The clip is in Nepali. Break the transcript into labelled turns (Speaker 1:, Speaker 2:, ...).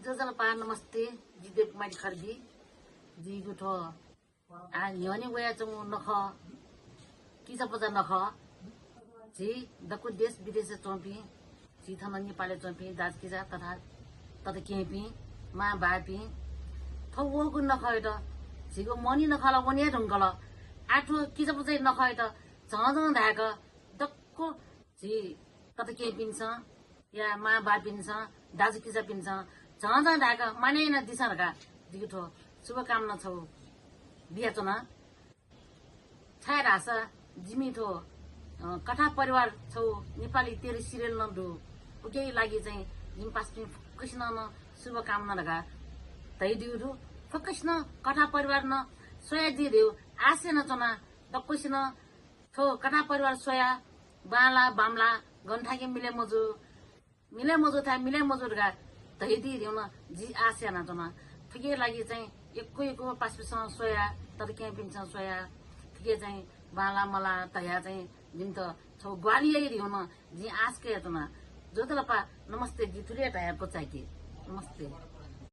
Speaker 1: जलपा नमस्ते जी देव कुमारी खर्गी जी गुठो न्योनी वया चंगु नख किसा पजा नख जी दकु देश विदेश चोपी जी थन नेपाली चोपी दाज किसा तथा तथा केपी मा बापी थौ वगु नख त जिगो मनी नखला वनी ढंगल आठो किसा पजा नख त झझ धाक दक्को जी तथा केपिन्छ या मा बापिन्छ दाज किसा पिन्छ झझ धाक माने न दिशा जिगुठो शुभकामना छौ बिहा चना छाय रासा जिमिठो कथा परिवार छौ नेपाली तेरे सिरियल नदु उके लागि चाहिँ जिम पास्टिङ कृष्ण न शुभकामना लगा तै दिउरु फकस्न कथा परिवार न सोया दि देउ आसे न चना दक्कुसिन थो कथा परिवार सोया बाला बामला गन्ठाके मिले मजु था मिले मजु गा तै दि देउ न जी आसे न चना ठिकै लागि चाहिँ एको पासपिसँग सोया तर के पिन्छ सोया ठिकै चाहिँ बाला मला तया चाहिँ जिम त छौ ग्वालियै रिउ न जी आस के त न जोतलपा नमस्ते जी थुरिया टाया पचाकी नमस्ते।